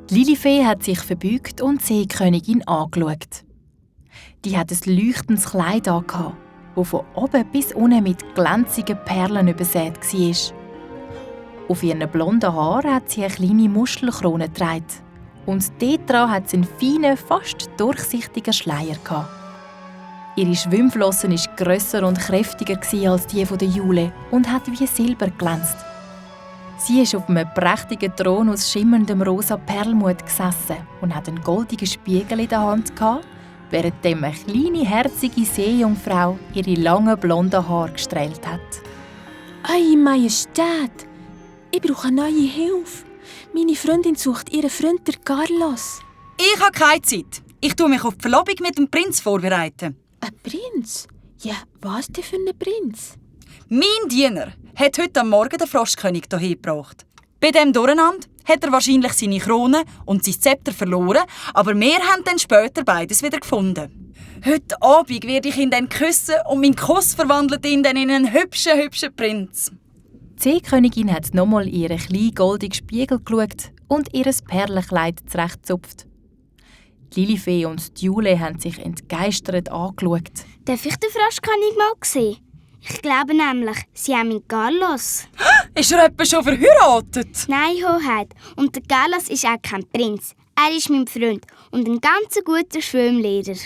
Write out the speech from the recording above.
Die Lilifee hat sich verbeugt und die Seekönigin angeschaut. Die hat ein leuchtendes Kleid an, das von oben bis unten mit glänzigen Perlen übersät war. Auf ihren blonden Haaren hat sie eine kleine Muschelkrone getragen. Und dort dran hat sie einen feinen, fast durchsichtigen Schleier. Ihre Schwimmflossen waren grösser und kräftiger als die von der Jule und hat wie Silber glänzt. Sie ist auf einem prächtigen Thron aus schimmerndem rosa Perlmutt gesessen und hat einen goldigen Spiegel in der Hand gehabt, während eine kleine, herzige Seejungfrau ihre langen, blonden Haare gestrählt hat. «Ei, Majestät! Ich brauche neue Hilfe. Meine Freundin sucht ihren Freund, der Carlos.» «Ich habe keine Zeit. Ich tue mich auf die Verlobung mit dem Prinz vorbereiten.» «Ein Prinz? Ja, was denn für ein Prinz?» «Mein Diener hat heute am Morgen den Froschkönig hierher gebracht. Bei diesem Durcheinander hat er wahrscheinlich seine Krone und sein Zepter verloren, aber wir haben dann später beides wieder gefunden. Heute Abend werde ich ihn dann küssen und mein Kuss verwandelt ihn dann in einen hübschen Prinz.» Die Seekönigin hat nochmal in ihren kleinen goldigen Spiegel geschaut und ihr Perlenkleid zurechtgezupft. Die Lilifee und die Jule haben sich entgeistert angeschaut. Darf ich den Froschkönig mal sehen? Ich glaube nämlich, sie haben mit Carlos. Ist er etwa schon verheiratet? Nein, Hoheit. Und der Carlos ist auch kein Prinz. Er ist mein Freund und ein ganz guter Schwimmlehrer.